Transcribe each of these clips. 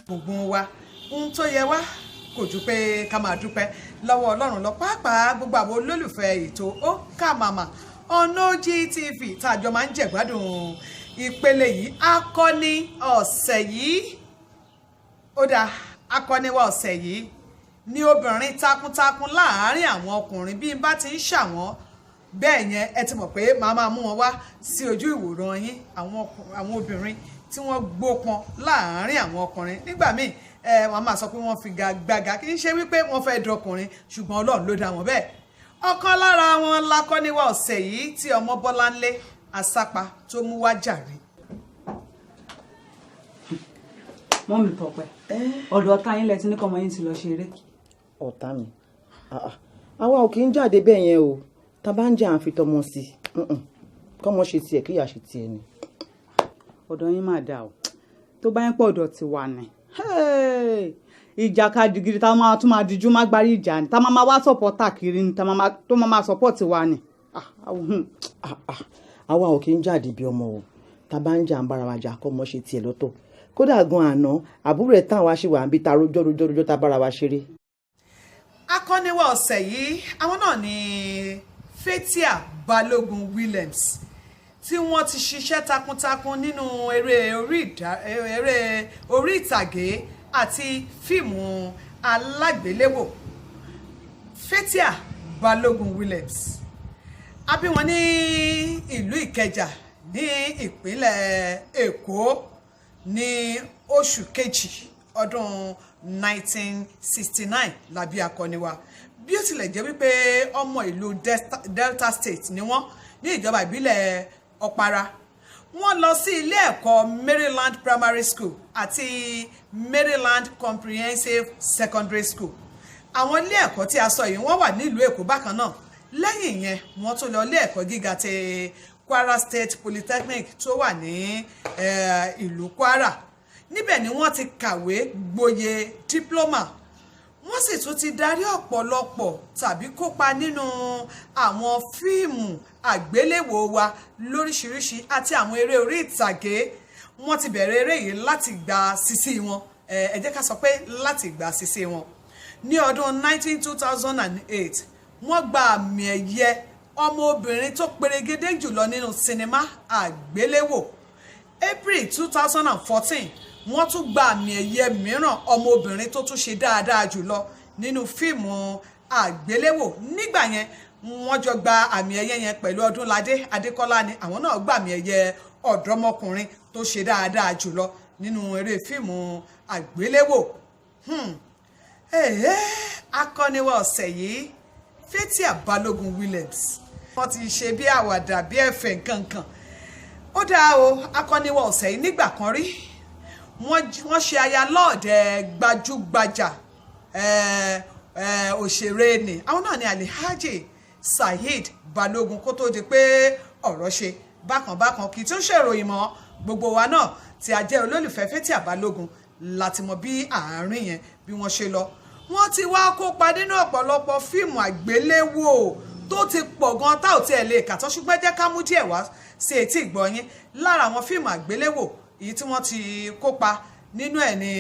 Gbùngbùn wa, ohun tó yẹ wá kò ju pé ká máa dúpẹ́ lọ́wọ́ Ọlọ́run lọ, pàápàá gbogbo àwọn olólùfẹ́ ètò Ó Kà Màmá ọ̀nà OGTV tá a jọ máa ń jẹ̀gbádùn ìpele yìí. Akọni ọ̀sẹ̀ yìí, ó dáa, akọni wa ọ̀sẹ̀ yìí ní obìnrin takuntakun láàárín àwọn ọkùnrin. Bí n bá ti ń ṣàwọn bẹ́ẹ̀ yẹn, ẹ ti mọ̀ pé màá máa mú wọn wá sí ojú ìwòran yín, àwọn obìnrin tí wọ́n gbópọn láàárín àwọn ọkùnrin. Nígbà míì ẹ wọ́n máa sọ pé wọ́n fi gbàgà, kì í ṣe wípé wọ́n fẹ́ dọkùnrin, ṣùgbọ́n Ọlọ́run ló dá wọn bẹ́ẹ̀. Ọ̀kan lára wọn lakọ́niwá ọ̀sẹ̀ yìí tí ọmọ Bọ́láńlé Àsápa tó mú wá jàre. Mummy Tọ́pẹ́, ọ̀dọ̀ ọ̀tá yín lẹ ti ní kọ́mọ yín ti lọ ṣeré. Ọ̀tá mi? Àwa ò kì í jáde bẹ́ẹ̀ yẹn o. Tá a bá ń jà, à ń fi tọmọ sí i, kọ́mọ ṣe tiẹ̀, kíyà ṣe tiẹ̀ ni. Ọ̀dọ̀ yín máa dà o. Tó bá ń pọ̀ ọ̀dọ̀ ti wà ní ìjàkadì gidi, tá a máa tún máa dijú má gbárí ìjà ni, tá a máa wá supporter kiri ni, tó máa support wa ni. Àwa ò kì í jáde bí ọmọ o. Tá a bá ń jà, ń bára wa jà, kọ́mọ ṣe tiẹ̀ lọ́tọ̀. Kódà gan, àná àbúrò ẹ̀ táwọn wá ṣì wà ń bí ta rojọ́ rojọ́ rojọ́, tá a bára wa ṣeré. Akọ́niwá ọ̀sẹ̀ yìí, àwọn náà ni Fathia Balogun Williams, tí wọ́n ti ṣiṣẹ́ takuntakun nínú eré orí ìtàgé àti fíìmù alágbéléwò. Fathia Balogun Williams, a bí wọn ní ìlú Ìkẹjà ní ìpínlẹ̀ Èkó ní oṣù kejì ọdún 1969 làbí akọni wa. Bí ó tilẹ̀ jẹ́ wípé ọmọ ìlú Delta State ni wọ́n, ní ìjọba ìbílẹ̀ Ọ̀para. Wọ́n lọ sí ilé ẹ̀kọ́ Maryland Primary School àti Maryland Comprehensive Secondary School. Àwọn ilé ẹ̀kọ́ tí a sọ yìí, wọ́n wà nílùú Èkó bákan náà. Lẹ́yìn yẹn, wọ́n tún lọ ilé ẹ̀kọ́ gíga ti Kwara State Polytechnic tó wà ní ìlú Kwara. Níbẹ̀ ni wọ́n ti kàwé gboyè diploma. Wọ́n sì tún ti darí ọ̀pọ̀lọpọ̀ tàbí kópa nínú àwọn fíìmù àgbéléwò wa lóríṣiríṣi àti àwọn eré orí ìtàgé. Wọ́n ti bẹ̀rẹ̀ eré yìí láti gba sisi wọn, ẹ jẹ́ ká sọ pé láti gba sisi wọn. Ní ọdún 2008, wọ́n gba àmì ẹ̀yẹ ọmọbìnrin tó perégedé jùlọ nínú sinimá àgbéléwò. April 2014, wọ́n tún gba àmì ẹ̀yẹ mìíràn, ọmọbìnrin tó tún ṣe dáadáa jùlọ nínú fíìmù àgbéléwò. Nígbà yẹn, wọ́n jọ gba àmì ẹ̀yẹ yẹn pẹ̀lú Ọdúnládé Adékọ́lá ni. Àwọn náà gba àmì ẹ̀yẹ ọ̀dọ́mọkùnrin tó ṣe dáadáa jùlọ nínú eré fíìmù àgbéléwò. Akọ́niwá ọ̀sẹ̀ yìí, Fathia Balogun Williams, wọ́n ti ṣe bí àwàdà, bí ẹ̀fẹ̀ nkankan. Ó dáa o. Akọ́niwá ọ̀sẹ̀ yìí, nígbà kan rí, wọ́n ṣe aya lọ́ọ̀dẹ̀ gbajúgbajà òṣèré ni. Àwọn náà ni Alhaji Saheed Balogun. Kó tó di pé ọ̀rọ̀ ṣe bákan bákan, kì í tún ṣèròyìn mọ́. Gbogbo wa náà tí a jẹ́ olólùfẹ́ Fathia Balogun láti mọ bí àárín yẹn bí wọ́n ṣe lọ. Wọ́n ti wá kópa nínú ọ̀pọ̀lọpọ̀ fíìmù àgbéléwò tó ti pọ̀ gan tá ò tiẹ̀ lè kà tán, ṣùgbọ́n jẹ́ ká mú díẹ̀ wá sí etí ìgbọ̀nyín lára àwọn fíìmù àgbéléwò èyí tí wọ́n ti kópa nínú ẹ̀ ní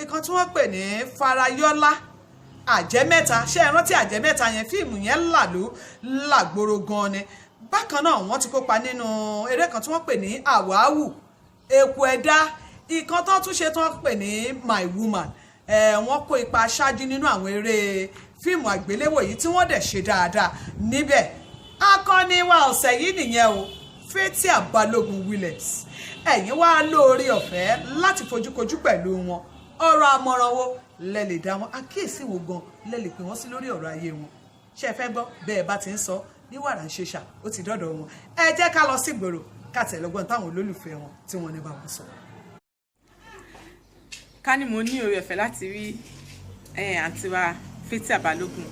ìkan tí wọ́n pè ní Farayọ́lá, Àjẹ́mẹ́ta. Ṣé ẹ rántí Àjẹ́mẹ́ta yẹn? Fíìmù yẹn làlú làgbòrò gan ni. Bákan náà, wọ́n ti kópa nínú eré kan tí wọ́n pè ní Àwáwù, Eku Ẹ̀dá, ìkan tó tún ṣe tí wọ́n pè ní My Woman. Wọ́n kó ipa aṣáájú nínú àwọn eré fíìmù àgbéléwò yìí tí wọ́n dẹ̀ ṣe dáadáa níbẹ̀. Akọni wa ọ̀sẹ̀ yìí nìyẹn o, Fathia Balogun Williams. Ẹ̀yin wá lóore ọ̀fẹ́ láti fojúkojú pẹ̀lú wọn. Ọ̀rọ̀ àmọ̀ràn wo lẹ lè dá wọn? Àkíyèsí wo gan lẹ lè pè wọ́n sí lórí ọ̀rọ̀ ayé wọn? Ṣé ẹ fẹ́ gbọ́? Bẹ́ẹ̀ bá ti ń sọ ní wàrà ń ṣe ṣà, ó ti dọ́dọ̀ wọn. Ẹ jẹ́ ká lọ sí ìgboro, ká tẹ̀ lọ́gbọ́n táwọn olólùfẹ́ wọn tí wọ́n ní bá wọn sọ. Ká ní mo ní oore ọ̀fẹ́ láti rí àǹtí wa Fathia Balogun,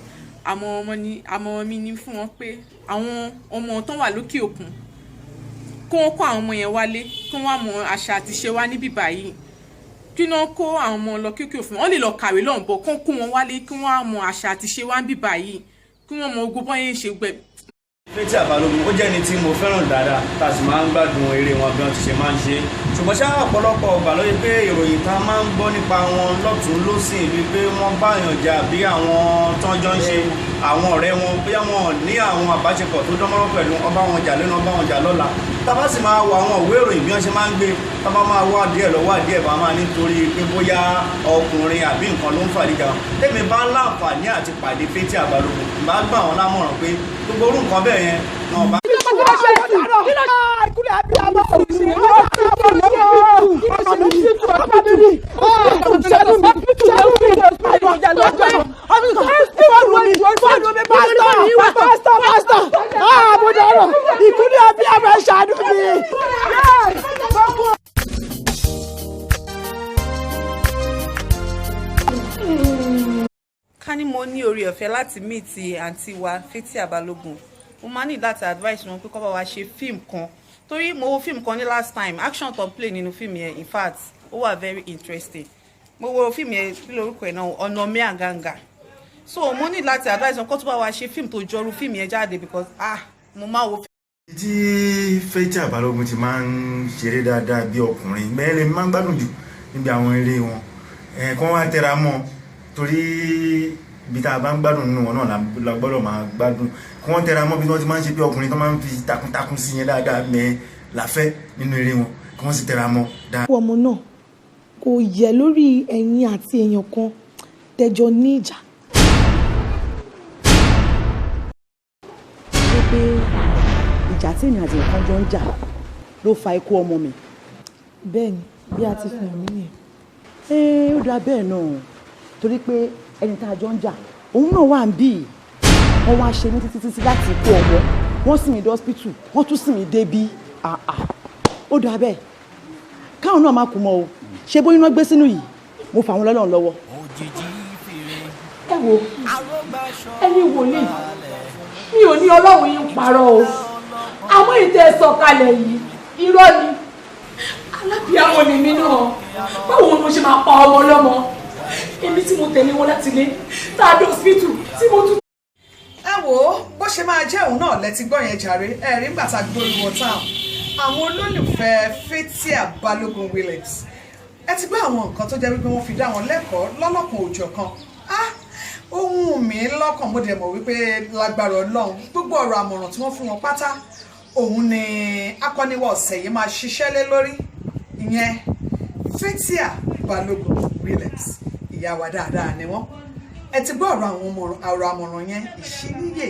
àmọ̀ràn mi ní fún wọn pé àwọn ọmọ tó wà lókè òkun, kí wọ́n kó àwọn ọmọ yẹn wálé, kí wọ́n wá mọ àṣà àti ìṣe wa níbí báyìí. Kí wọ́n kó àwọn ọmọ lọ kókè òfin, wọ́n lè lọ kàwé lọ́hùn bọ̀, kó kó wọn wálé, kí wọ́n á mọ àṣà àti ìṣe wa níbí báyìí, kí wọ́n mọ ogun bọ́yẹn ń ṣe gbẹ. Fathia Balogun, ó jẹ́ ẹni tí mo fẹ́ràn dáadáa, tá a sì máa ń gbádùn eré wọn bí wọ́n ti ṣe máa ń ṣe. Ṣùgbọ́n ṣá, ọ̀pọ̀lọpọ̀ ọgbà ló yẹ pé ìròyìn tá a máa ń gbọ́ nípa wọn lọ́tún lọ́sìn bíi pé wọ́n báyàn jà, bí àwọn tọ́jọ́ ń ṣe, àwọn ọ̀rẹ́ wọn, bóyá wọn ní àwọn àbáṣepọ̀ tó dánmọ́rán pẹ̀lú ọba wọn jà lẹ́nu, ọba wọn jà lọ́la. Tá a bá sì máa wo àwọn ìwé ìròyìn bí wọ́n ṣe máa ń gbé, tá a bá máa wá díẹ̀ lọ́wọ́ díẹ̀, bá máa nítorí pé bóyá ọkùnrin àbí nǹkan ló ń fàdíjà wọn. Tẹ́mi bá láǹfààní àti pàdé Fathia Balogun, bá gbà wọ́n lámọ̀ràn pé gbogbo orú nǹkan bẹ́ẹ̀ yẹn wọn bá. Ìkúlẹ̀ abiyamọ, ẹ ṣàánú mi. Ká ní mo ní oore ọ̀fẹ́ láti meet àǹtí wa Fathia Balogun, mo máa ní láti advice wọn pé kó bá wa ṣe fíìmù kan, torí mo wo fíìmù kan ní last time. Action tó play nínú fíìmù yẹn, in fact, ó wà very interesting. Mo wo fíìmù yẹn, kí lorúkọ ẹ̀ náà? Ọ̀nà Mi Àgàngà. So mo ní láti advice wọn kó tó bá wa ṣe fíìmù tó jọrú fíìmù yẹn jáde, because, ah, mo máa wo. Tí Fathia Balogun ti máa ń ṣeré dáadáa bí ọkùnrin mẹ́rin, máa ń gbádùn jù níbi àwọn eré wọn ẹ̀ kí wọ́n wá tẹra mọ́, torí ibi tá a bá ń gbádùn nínú wọn náà la gbọ́dọ̀ máa gbádùn. Kí wọ́n tẹra mọ́ bí wọ́n ti máa ń ṣe bí ọkùnrin, tó máa ń fi takuntakun sí yẹn dáadáa mẹ́ láfẹ́ nínú eré wọn, kí wọ́n sì tẹra mọ́ dáadáa. Ọmọ náà kò yẹ lórí ẹ̀yin àti èèyàn kan tẹjọ ní ìjà. Pé ìjà tí èmi àti nǹkan jọ ń jà ló fa ikú ọmọ mi? Bẹ́ẹ̀ ni, bí a ti fi hàn mí nìyẹn. Ẹ ó dáa bẹ́ẹ̀ náà, torí pé ẹni tá a jọ ń jà, òun náà wà ń bí. Wọ́n wá ṣe ní títí títí láti ikú ọmọ, wọ́n sì mí dé hospital, wọ́n tún sì mí débí. Ó dáa bẹ́ẹ̀, káwọn náà má kú mọ́ o. Ṣé bóyá iná gbé sínú yìí, mo fà wọ́n lọ́lọ́run lọ́wọ́. Ẹ wo, ẹni wòlíì, mi ò ní Ọlọ́run yín parọ́ o, àmọ́ ìtẹ́ sọ̀kalẹ̀ yìí, irọ́ ni. Alábìámọ̀ ni mí náà. Báwo ni mo ṣe máa pa ọmọ ọlọ́mọ? Èmi tí mo tẹ̀lé wọn láti ilé tá a dé hospital tí mo tún. Ẹ wo, bó ṣe máa jẹ́ òun náà lẹ́tí gbọ́ yẹn jàre. Ẹ rí nígbà tá a gbórí wọn táwọn àwọn olólùfẹ́ Fathia Balogun Williams, ẹ ti gbọ́ àwọn nǹkan tó jẹ́ wípé wọ́n fi dá wọn lẹ́kọ̀ọ́ lọ́lọ́kan òjọ̀kan. Ah, ohun mi lọ́kàn, mo dẹ̀ mọ̀ wípé lágbára Ọlọ́run, gbogbo ọ̀rọ̀ àmọ̀ràn tí wọ́n fún wọn pátá, òun ni akọ́niwọ̀ ọ̀sẹ̀ yìí máa ṣiṣẹ́ lé lórí. Ìyẹn Fathia Balogun Williams, ìyá wa dáadáa ni wọ́n. Ẹ ti gbọ́ ọ̀rọ̀ àwọn ọ̀rọ̀ àmọ̀ràn yẹn, ìṣíníyè,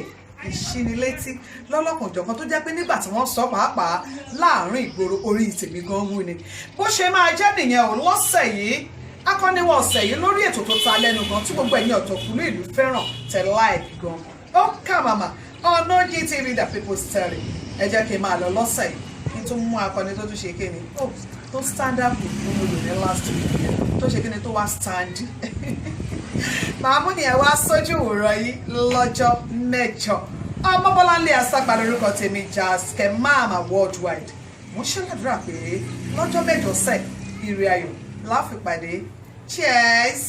ìṣínilétí lọ́lọ́kan òjọ̀kan, tó jẹ́ pé nígbà tí wọ́n sọ pàápàá láàrin ìgboro, orí tèmi gan wú ni. Bó ṣe máa jẹ́ nìyẹn ò lọ́sẹ̀ yìí, akọ́niwọ̀ ọ̀sẹ̀ yìí lórí ètò tó ta lẹ́nu gan, tí gbogbo ẹ̀yin ọ̀tọ̀kùlú ìlú fẹ́ràn, tẹ̀ like gan, ó kà màmá ọ̀nà GTV, the people's telly. Ẹ jẹ́ kí n máa lọ lọ́sẹ̀ yìí, kí n tún mú akọni tó tún ṣe kíni, ó tó stand up ní mo lò ní last week yẹn, tó ṣe kíni, tó wá stand. Màá mú nìyẹn wá sójú ìwòran yìí lọ́jọ́ 8. Ọmọbọ́láńlé Aságbà lórúkọ tèmi, Jaske Mama worldwide. Mo ń ṣèlérà pé lọ́jọ́ 8 sẹ̀, ire ayọ̀ la fi pàdé. Cheers.